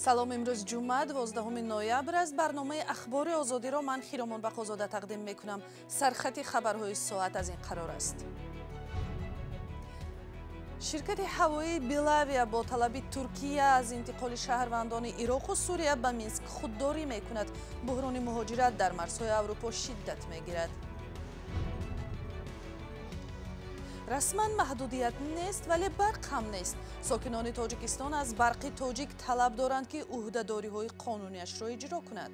Салом, имрӯз ҷумъа, 12 ноябр аст. Барномаи Ахбори Озодиро ман, Хиромон Бақозода, тақдим мекунам. Сархати хабарҳои соат аз ин қарор аст. Ширкати ҳавоии Белавия бо талаби Туркия аз интиқоли шаҳрвандони Ироқу Сурия ба Минск худдорӣ мекунад. Буҳрони муҳоҷират дар марзҳои Аврупо шиддат мегирад. Расман маҳдудият нест, вале барқ ҳам нест. Сокинони Тоҷикистон аз Барқи Тоҷик талаб доранд, ки ӯҳдадориҳои қонунияшро иҷро кунад.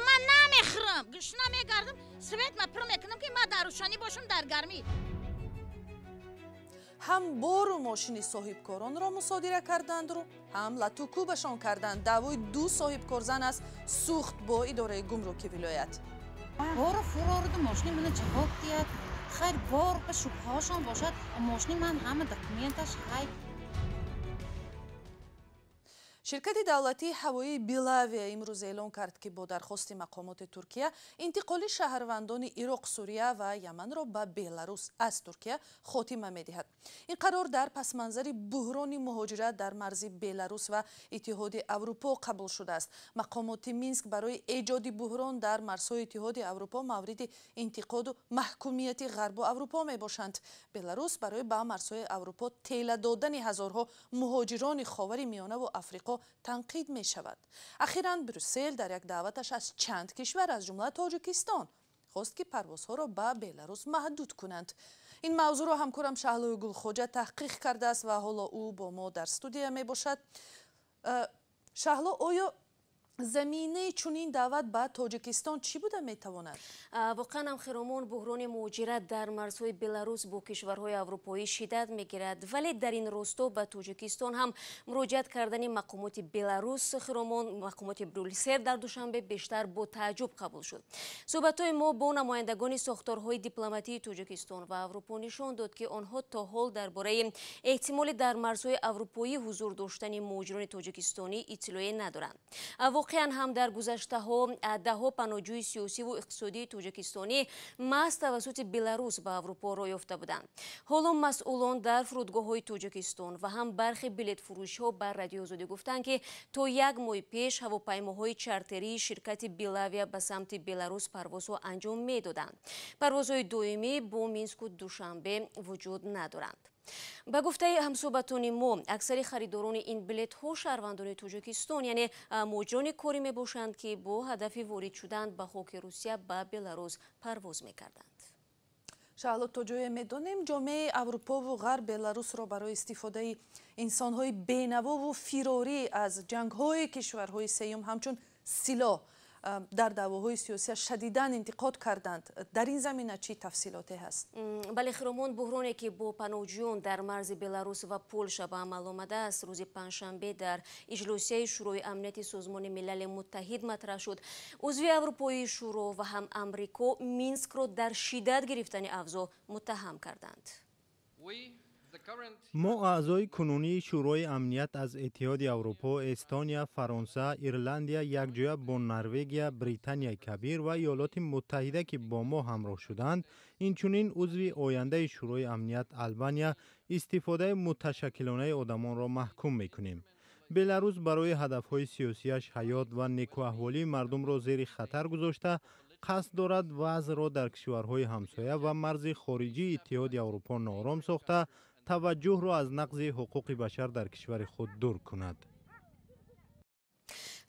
Ман намехӯрам, гушна мегардам, свет ма пур мекунам, ки ман дар рӯшанӣ бошам, дар гармӣ. Ҳам бору мошини соҳибкоронро мусодира кардандру ҳам латукӯбашон карданд. Даъвои ду соҳибкорзан аз сӯхт бо идораи гумруки вилоят. Бору фурорду мошини мана ҷавоб диҳад. Хайр, бор ба шубҳаҳошон бошад, мошини ман ҳама документаш ҳай. Ширкати давлатии ҳавоии Белавия имрӯз эълон кард, ки бо дархости мақомоти Туркия интиқоли шаҳрвандони Ироқ, Сурия ва Яманро ба Беларус аз Туркия хотима медиҳад. Ин қарор дар пасманзари буҳрони муҳоҷират дар марзи Беларус ва Иттиҳоди Аврупо қабул шудааст. Мақомоти Минск барои эҷоди буҳрон дар марзҳои Иттиҳоди Аврупо мавриди интиқоду маҳкумияти Ғарбу Аврупо мебошанд. Беларус барои ба марзҳои Аврупо тела додани ҳазорҳо муҳоҷирони Ховари Миёнаву Африқо танқид мешавад. Ахиран Брюссел дар як даъваташ аз чанд кишвар, аз ҷумла Тоҷикистон, хост, ки парвозҳоро ба Беларус маҳдуд кунанд. Ин мавзӯъро ҳамкорам Шаҳлои Гулхоҷа таҳқиқ кардааст ва ҳоло ӯ бо мо дар студия мебошад. Шаҳло, оё заминаи чунин даъват ба Тоҷикистон чӣ буда метавонад? Воқеан ҳам, Хиромон, буҳрони муҳоҷират дар марзҳои Беларус бо кишварҳои аврупоӣ шиддат мегирад, вале дар ин росто ба Тоҷикистон ҳам муроҷиат кардани мақомоти Беларус, Хиромон, мақомоти Брюссел дар Душанбе бештар бо тааҷҷуб қабул шуд. Суҳбатҳои мо бо намояндагони сохторҳои дипломатии Тоҷикистон ва Аврупо нишон дод, ки онҳо то ҳол дар бораи эҳтимоли дар марзҳои аврупоӣ ҳузур доштани муҳоҷирони тоҷикистонӣ иттилоъе надоранд. Воқеан ҳам, дар гузаштаҳо даҳҳо паноҳҷӯи сиёсиву иқтисодии тоҷикистонӣ маҳз тавассути Беларус ба Аврупо роҳ ёфта буданд. Ҳоло масъулон дар фурудгоҳҳои Тоҷикистон ва ҳам бархе билетфурӯшҳо ба Радиои Озодӣ гуфтанд, ки то як моҳи пеш ҳавопаймоҳои чартерии ширкати Белавия ба самти Беларус парвозҳо анҷом медоданд. Парвозҳои доимӣ бо Минску Душанбе вуҷуд надоранд. Ба гуфтаи ҳамсӯҳбатони мо, аксари харидорони ин билетҳо шаҳрвандони Тоҷикистон, яъне муҳоҷирони корӣ мебошанд, ки бо ҳадафи ворид шудан ба хоки Русия ба Беларус парвоз мекарданд. Шаҳло, то ҷое медонем, ҷомеаи Аврупову Ғарб Беларусро барои истифодаи инсонҳои бенавову фирорӣ аз ҷангҳои кишварҳои сеюм ҳамчун силоҳ дар даъвоҳои сиёсия шадидан интиқод карданд. Дар ин замина чӣ тафсилоте ҳаст? Бале, Хиромон, буҳроне, ки бо паноҳҷӯён дар марзи Беларус ва Полша ба амал омадааст, рӯзи панҷшанбе дар иҷлосияи Шӯрои Амнияти Созмони Милали Муттаҳид матраҳ шуд. Узви аврупоии шӯро ва ҳам Амрико Минскро дар шиддат гирифтани авзоъ муттаҳам карданд. Мо, аъзои кунунии Шӯрои Амният аз Иттиҳоди Аврупо, Эстония, Фаронса, Ирландия, якҷоя бо Норвегия, Британияи Кабир ва Иёлоти Муттаҳида, ки бо мо ҳамроҳ шуданд, инчунин узви ояндаи Шӯрои Амният Албания, истифодаи муташаккилонаи одамонро маҳкум мекунем. Беларус барои ҳадафҳои сиёсиаш ҳаёт ва некӯаҳволии мардумро зери хатар гузошта, қасд дорад вазъро дар кишварҳои ҳамсоя ва марзи хориҷии Иттиҳоди Аврупо ноором сохта, таваҷҷӯҳро аз нақзи ҳуқуқи башар дар кишвари худ дур кунад.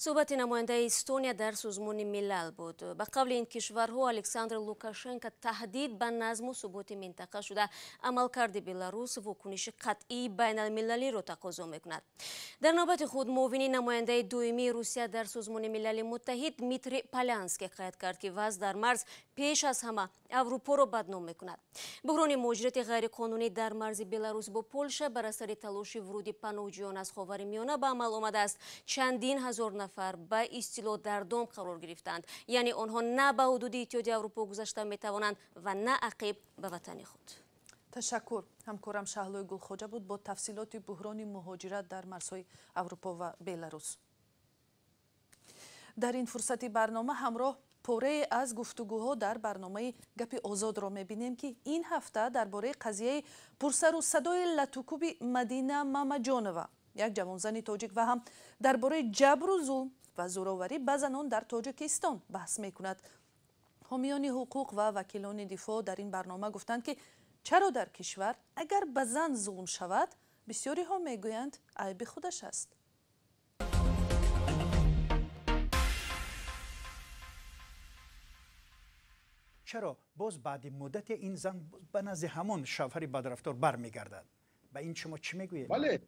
Суҳбати намояндаи Эстония дар Созмони Милал буд. Ба қавли ин кишварҳо, Александр Лукашенко таҳдид ба назму суботи минтақа шуда, амалкарди Беларус вокуниши қатъии байналмилалиро тақозо мекунад. Дар навбати худ муовини намояндаи доимии Русия дар Созмони Милали Муттаҳид Дмитрий Полянский қайд кард, ки вазъ дар марз пеш аз ҳама Аврупоро бадном мекунад. Буҳрони муҳоҷирати ғайриқонунӣ дар марзи Беларус бо Полша бар асари талоши вуруди паноҳҷӯён аз Ховари Миёна ба амал омадааст. Чандин ҳазор нафар ба истилоҳ дар дом қарор гирифтаанд, яъне онҳо на ба ҳудуди Иттиҳоди Аврупо гузашта метавонанд ва на ақиб ба ватани худ. Ташаккур. Ҳамкорам Шаҳлои Гулхоҷа буд бо тафсилоти буҳрони муҳоҷират дар марзҳои Аврупо ва Беларус. Дар ин фурсати барнома ҳамроҳ порае аз гуфтугӯҳо дар барномаи Гапи Озодро мебинем, ки ин ҳафта дар бораи қазияи пурсару садои латукӯби Мадина Мамаҷонова. Як ҷавонзани тоҷик ва ҳам дар бораи ҷабру зулм ва зӯроварӣ ба занон дар Тоҷикистон баҳс мекунад. Ҳомиёни ҳуқуқ ва вакилони дифоъ дар ин барнома гуфтанд, ки чаро дар кишвар агар ба зан зулм шавад, бисёриҳо мегӯянд айби худаш аст. Чаро боз баъди муддате ин зан ба назди ҳамон шавҳари бадрафтор бармегардад? Ба ин шумо чӣ мегӯед? Бале,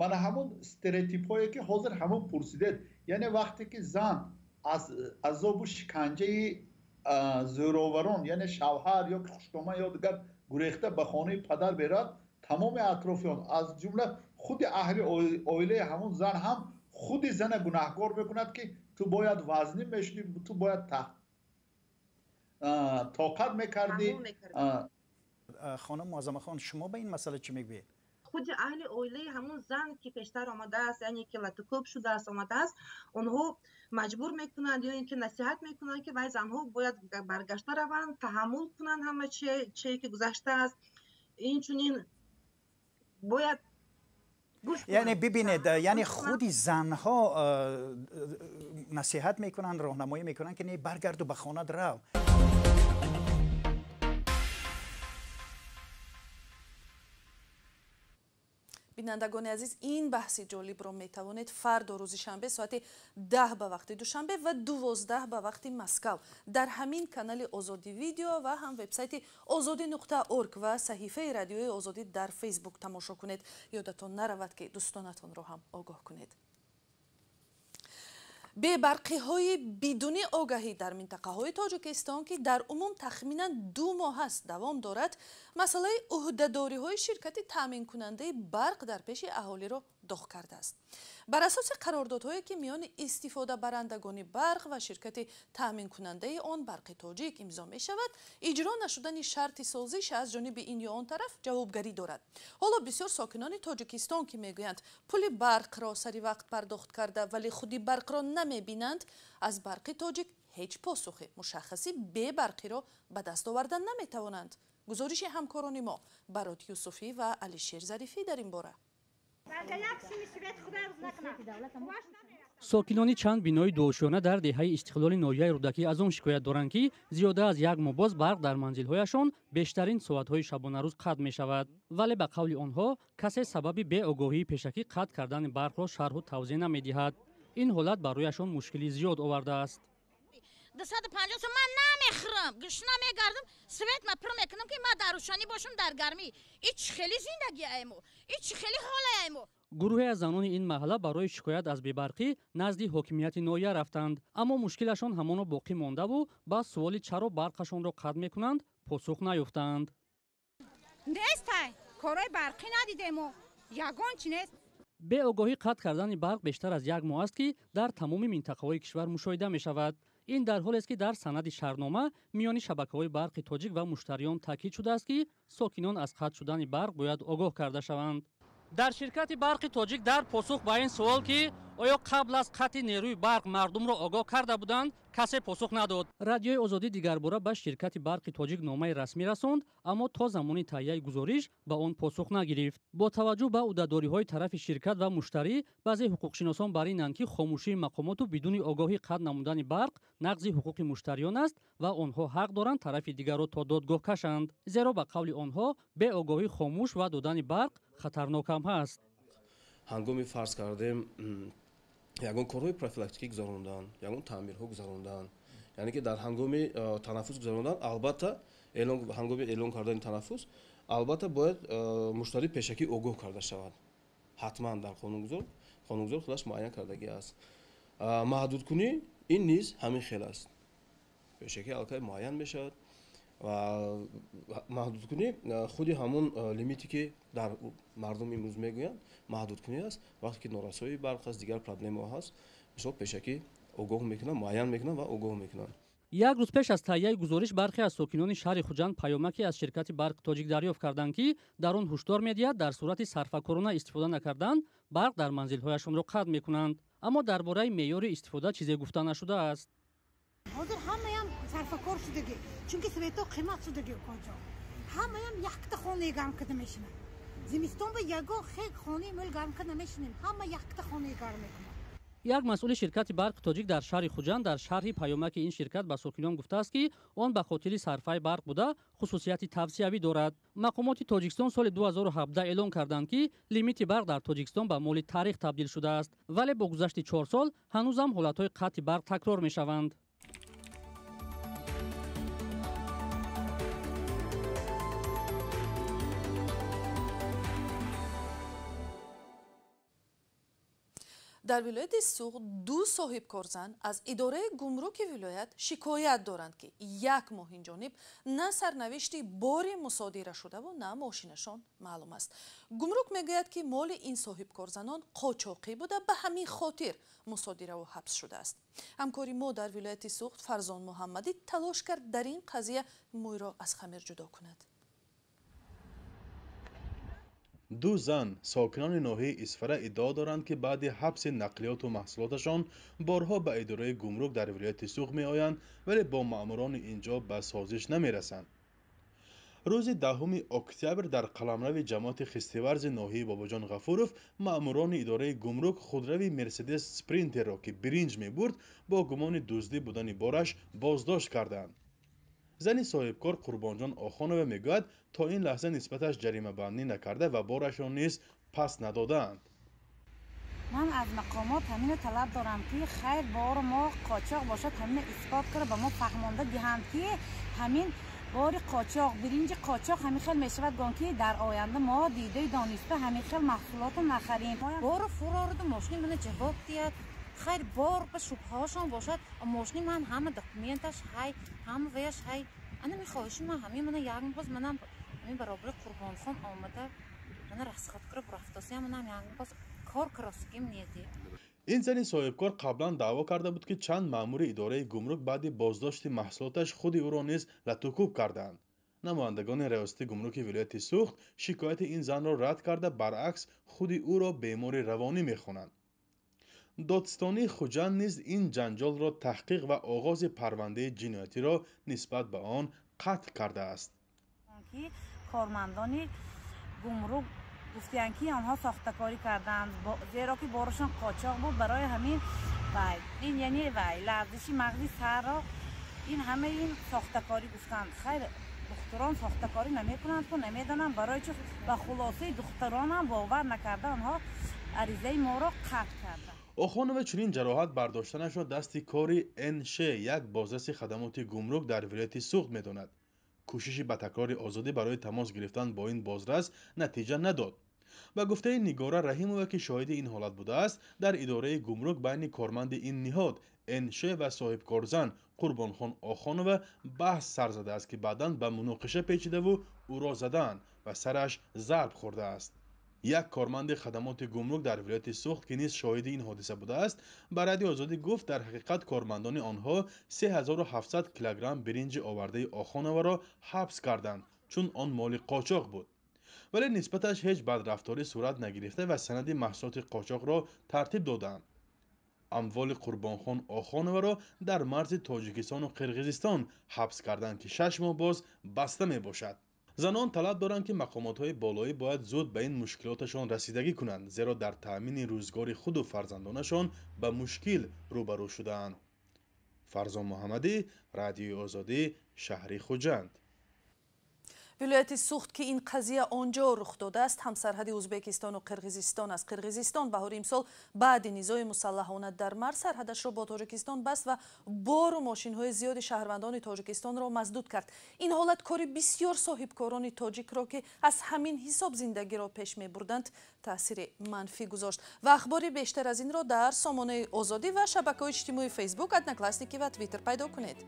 мана ҳамон стереотипҳое ки ҳозир ҳамон пурсидед, яъне вақте ки зан аз азобу шиканҷаи зӯроварон, яъне шавҳар ё ки хушдоман ё дигар гурехта ба хонаи падар меравад, тамоми атрофиён аз ҷумла худи аҳли оилаи ҳамон зан ҳам худи зана гунаҳкор мекунад, ки ту бояд вазнӣ мешудӣ, ту бояд тоқат мекардӣ. Хонум Муаззамахон, шумо ба ин масъала чӣ мегӯед? Худи аҳли оилаи ҳамон зан, ки пештар омадааст, яъне ки латукӯб шудааст, омадааст, онҳо маҷбур мекунанд ё ин ки насиҳат мекунанд, ки вай занҳо бояд баргашта раванд, таҳаммул кунанд ҳама чие ки гузаштааст. Инчунин бояд яъне бибинед, яъне худи занҳо насиҳат мекунанд, роҳнамоӣ мекунанд, ки не, баргарду ба хонат рав. Бинандагони азиз, ин баҳси ҷолибро метавонед фардо рӯзи шанбе соати 10 ба вақти Душанбе ва 12 ба вақти Москав дар ҳамин канали Озодӣ видео ва ҳам вебсайти озодӣ.орг ва саҳифаи радиои Озодӣ дар Фейсбук тамошо кунед. Ёдатон наравад, ки дӯстонатонро ҳам огоҳ кунед. Бебарқиҳои бидуни огаҳӣ дар минтақаҳои Тоҷикистон, ки дар умум тахминан 2 моҳ аст давом дорад, масъалаи ӯҳдадориҳои ширкати таъминкунандаи барқ дар пеши аҳолиро доғ кардааст. Бар асоси қарордодҳое, ки миёни истифодабарандагони барқ ва ширкати таъминкунандаи он Барқи Тоҷик имзо мешавад, иҷро нашудани шарти созиш аз ҷониби ин ё он тараф ҷавобгарӣ дорад. Ҳоло бисёр сокинони Тоҷикистон, ки мегӯянд пули барқро сари вақт пардохт карда, вале худи барқро намебинанд, аз Барқи Тоҷик ҳеҷ посухи мушаххаси бебарқиро ба даст овардан наметавонанд. Гузориши ҳамкорони мо Барот Юсуфӣ ва Алишер Зарифӣ дар ин бора. Сокинони чанд бинои дуошёна дар деҳаи Истиқлоли ноҳияи Рӯдакӣ аз он шикоят доранд, ки зиёда аз як моҳ боз барқ дар манзилҳояшон бештарин соатҳои шабонарӯз қатъ мешавад. Вале ба қавли онҳо касе сабаби беогоҳии пешакӣ қатъ кардани барқро шарҳу тавзеҳ намедиҳад. Ин ҳолат барояшон мушкили зиёд овардааст. 250 сом ман намехӯрам, гушна мегардам, свет ма пур мекунам, ки ман дар рӯшанӣ бошам, дар гармӣ. И чӣ хели зиндагӣ ай мо, и чӣ хели ҳоле ай мо. Гурӯҳе аз занони ин маҳалла барои шикоят аз бебарқӣ назди ҳокимияти ноҳия рафтанд, аммо мушкилашон ҳамоно боқӣ мондаву ба суоли чаро барқашонро қатъ мекунанд посух наёфтанд. Нестай, корои барқӣ надидему, ягон чи нест. Беогоҳӣ қатъ кардани барқ бештар аз як моҳ аст, ки дар тамоми минтақаҳои кишвар мушоҳида мешавад. Ин дар ҳолест, ки дар санади шаҳрнома миёни шабакаҳои барқи тоҷик ва муштариён таъкид шудааст, ки сокинон аз қатъ шудани барқ бояд огоҳ карда шаванд. Дар ширкати Барқи Тоҷик дар посух ба ин суол, ки оё қабл аз қатъи нерӯи барқ мардумро огоҳ карда буданд, касе посух надод. Радиои Озодӣ дигарбора ба ширкати Барқи Тоҷик номаи расмӣ расонд, аммо то замони таҳияи гузориш ба он посух нагирифт. Бо таваҷҷӯҳ ба ӯҳдадориҳои тарафи ширкат ва муштарӣ, баъзе ҳуқуқшиносон бар инанд, ки хомӯшии мақомоту бидуни огоҳӣ қатъ намудани барқ нақзи ҳуқуқи муштариён аст ва онҳо ҳақ доранд тарафи дигарро то додгоҳ кашанд, зеро ба қавли онҳо беогоҳӣ хомӯш ва додани барқ хатарнок ҳам ҳаст. Ҳангоми фарз кардем ягон корҳои профилактикӣ гузарондан, ягон таъмирҳо гузарондан, яъне ки дар ҳангоми танаффус гузарондан, албатта ҳангоми эълон кардани танаффус албатта бояд муштарӣ пешакӣ огоҳ карда шавад. Ҳатман дар қонунгузор худаш муайян кардагӣ аст. Маҳдудкунӣ ин низ ҳамин хел аст, пешакӣ аллакай муайян мешавад ва маҳдудкунӣ худи ҳамон лимите, ки дар мардум имрӯз мегӯянд, маҳдудкунӣ аст. Вақте ки норасоии барқ аст, дигар проблемаҳо ҳаст, мисол пешакӣ огоҳ мекунанд, муайян мекунанд ва огоҳ мекунанд. Як рӯз пеш аз таҳияи гузориш бархе аз сокинони шаҳри Хуҷанд паёмаке аз ширкати Барқи Тоҷик дарёфт карданд, ки дар он ҳушдор медиҳад, дар сурати сарфакорона истифода накардан барқ дар манзилҳояшонро қатъ мекунанд. Аммо дар бораи меъёри истифода чизе гуфта нашудааст. Ҳозир ҳамаям сарфакор шудагӣ, чунки свето қимат шудагӣ, укоҷон. Ҳамаям якта хонаи гарм карда мешинад. Зимистон ба ягон хел хонаи мӯл гарм карда намешинем, ҳама якта хонаи гарм мекунад. Як масъули ширкати барқи тоҷик дар шаҳри Хуҷанд дар шарҳи паёмаки ин ширкат ба сокинон гуфтааст, ки он ба хотири сарфаи барқ буда, хусусияти тавсиявӣ дорад. Мақомоти Тоҷикистон соли 2017 эълон карданд, ки лимити барқ дар Тоҷикистон ба моли таърих табдил шудааст, вале бо гузашти 4 сол ҳанӯзам ҳолатҳои қатъи барқ такрор мешаванд. Дар вилояти Суғд ду соҳибкорзан аз идораи гумруки вилоят шикоят доранд, ки як моҳ инҷониб на сарнавишти бори мусодира шудаву на мошинашон маълум аст. Гумрук мегӯяд, ки моли ин соҳибкорзанон қочоқӣ буда, ба ҳамин хотир мусодираву ҳабс шудааст. Ҳамкори мо дар вилояти Суғд Фарзон Муҳаммадӣ талош кард дар ин қазия мӯйро аз хамир ҷудо кунад. Ду зан сокинони ноҳияи Исфара иддао доранд, ки баъди ҳабси нақлиёту маҳсулоташон борҳо ба идораи гумрук дар вилояти Суғд меоянд, вале бо маъмурони ин ҷо ба созиш намерасанд. Рӯзи 10 октябр дар қаламрави ҷамоати Хистиварзи ноҳияи Бобоҷон Ғафуров маъмурони идораи гумрук худрави Мерседес Спринтерро, ки биринҷ мебурд, бо гумони дуздӣ будани бораш боздошт карданд. Зани соҳибкор Қурбонҷон Охонова мегӯяд, то ин лаҳза нисбаташ ҷаримабандӣ накарда ва борашро низ пас надодаанд. Ман аз мақомот ҳамино талаб дорам, ки хайр бор мо қочоқ бошад, ҳамино исбот кара ба мо фаҳмонда диҳанд, ки ҳамин бори қочоқ, биринҷи қочоқ ҳамин хел мешавад, гон ки дар оянда мо дидаи дониста ҳамин хел маҳсулотро нахарем. Бору фурорду мошини мана ҷавоб диҳад. Хайр бор ба шубҳаҳошон бошад, мошини ман ҳама документаш ҳай, ҳама ваяш ҳай. Ана мехоҳиши ман ҳамин мана як боз манам ҳамин баробари Қурбонхон омада мана расход кара бурафтосиям, манам як боз кор каросигим неди. Ин зани соҳибкор қаблан даъво карда буд, ки чанд маъмури идораи гумрук баъди боздошти маҳсулоташ худи ӯро низ латукӯб карданд. Намояндагони раёсати гумруки вилояти Суғд шикояти ин занро рад карда, баръакс худи ӯро бемори равонӣ мехонанд. Додстонии Хуҷанд низ ин ҷанҷолро таҳқиқ ва оғози парвандаи ҷиноятиро нисбат ба он қатъ кардааст. Ки кормандони гумрук гуфтиянд, ки онҳо сохтакорӣ карданд, зеро ки борашон қочоқ буд. Барои ҳамин вай ин яъне вай ларзиши мағзи сарро ин ҳама ин сохтакорӣ гуфтанд. Хайр, духтурон сохтакорӣ намекунанд, ку намедонам барои чӣ ба хулосаи духтуронам бовар накарда онҳо аризаи моро қатъ карданд. Охонова чунин ҷароҳат бардоштанашро дасти кори НШ, як бозраси хадамоти гумрук дар вилояти Суғд медонад. Кӯшиши ба такрори озодӣ барои тамос гирифтан бо ин бозрас натиҷа надод. Ба гуфтаи Нигора Раҳимова, ки шоҳиди ин ҳолат будааст, дар идораи гумрук байни корманди ин ниҳод НШ ва соҳибкорзан Қурбонхон Охонова баҳс сар задааст, ки баъдан ба муноқиша печидаву ӯро задаанд ва сараш зарб хӯрдааст. Як корманди хадамоти гумрук дар вилояти Суғд, ки низ шоҳиди ин ҳодиса будааст, ба Радиои Озодӣ гуфт, дар ҳақиқат кормандони онҳо 3700 килограмм биринҷи овардаи Охоноваро ҳабс карданд, чун он моли қочоқ буд. Вале нисбаташ ҳеҷ бадрафторӣ сурат нагирифта ва санади маҳсулоти қочоқро тартиб доданд. Амволи Қурбонхон Охоноваро дар марзи Тоҷикистону Қирғизистон ҳабс карданд, ки 6 моҳ боз баста мебошад. Занон талаб доранд, ки мақомотҳои болоӣ бояд зуд ба ин мушкилоташон расидагӣ кунанд, зеро дар таъмини рӯзгори худу фарзандонашон ба мушкил рӯбарӯ шудаанд. Фарзон Муҳаммадӣ, Радиои Озодӣ, шаҳри Хуҷанд. Вилояти Суғд, ки ин қазия он ҷо рух додааст, ҳамсарҳади Ӯзбекистону Қирғизистон аст. Қирғизистон баҳори имсол баъди низои мусаллаҳона дар марз сарҳадашро бо Тоҷикистон баст ва бору мошинҳои зиёди шаҳрвандони Тоҷикистонро маздуд кард. Ин ҳолат кори бисёр соҳибкорони тоҷикро, ки аз ҳамин ҳисоб зиндагиро пеш мебурданд, таъсири манфӣ гузошт. Ва ахбори бештар аз инро дар сомонаи Озодӣ ва шабакаҳои иҷтимоии Фейсбук, Одноклассники ва Твиттер пайдо кунед.